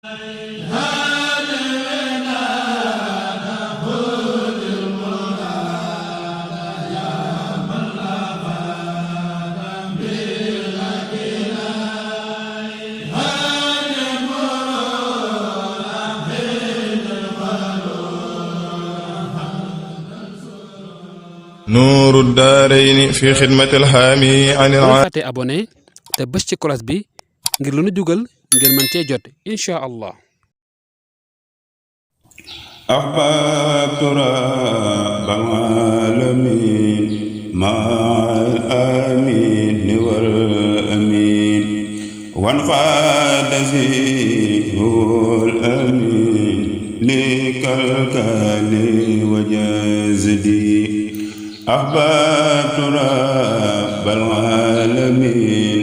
nuuru daarayni fi xidmatil haami anil boo fàttee abonné te bës ci cloche bi ngir lu nu dugal ngeen mën cee jot incha allah. ahbabtu rabbal alamin ma'al amin wal amin wanqaada zikrul amin likal kali wa jazdi أحببت رب العالمين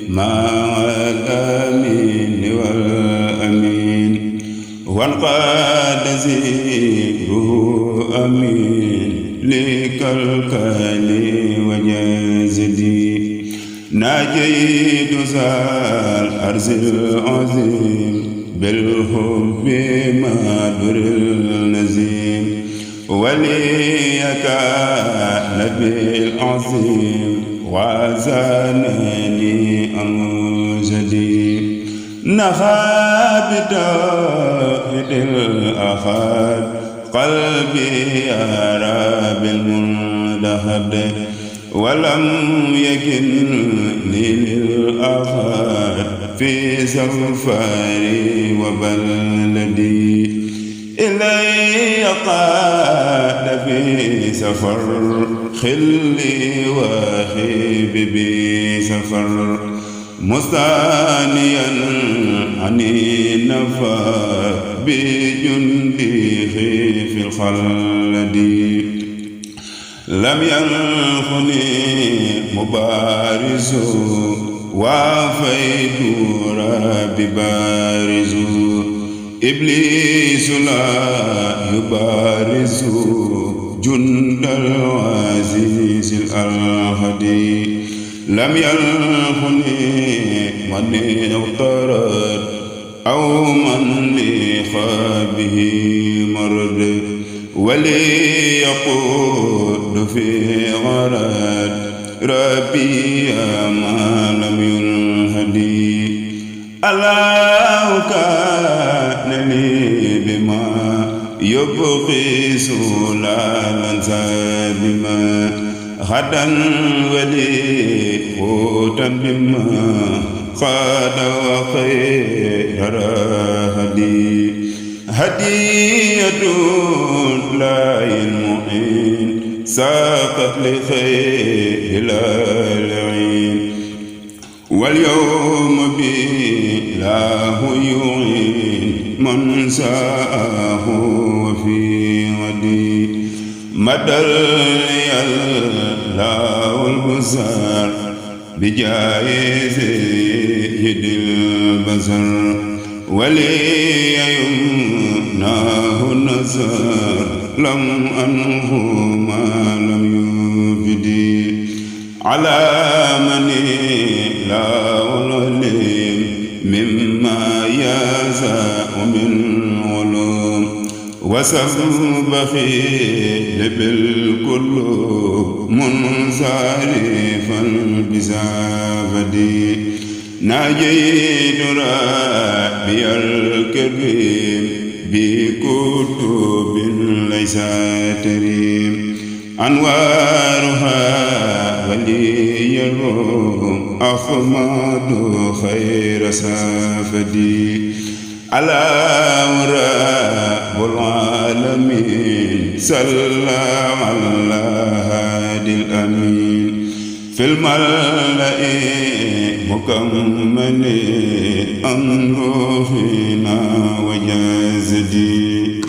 مع الأمين والأمين وانقاد ذكره أمين لكالكال وجازدي ناجيت ذا الأرض العظيم بالحب ما در النزيم وليك بالعظيم وزانني أمجدي نخى بتوحيد الأخاد قلبي يا رب المنتهد ولم يكن لي للأخاد في سفري وبلدي إلي قاد في سفر خلي وخيب بي سفر مستانيا عني نفى بجندي في الخلد لم ينخني مبارز وفيد ربي بارز إبليس لا يبارز جند العزيز الأحدي لم يلخني من اغترد أو من لخابه مرد ولي يقود في غرد ربي ما لم ينهدي الله كان لي بما يبقي سلالا بما غدا ولي قوتا بما قاد وخير هدي هدية لا المعين ساقت لخير العين واليوم بلاه يعين من ساءه وفي غدي مدى الله البصر بجائز يد البصر ولي يمناه النصر لم أنه ما لم يفدي على من لا علم مما يزاء من علوم وسبخي بالكل منصرفا بزافدي ناجيت ربي الكريم بكتب ليس تريم أنوارها ولي الروم أحمد خير سافدي على رب العالمين صلى على هادي الأمين في الملأ مكمل أمره فينا وجل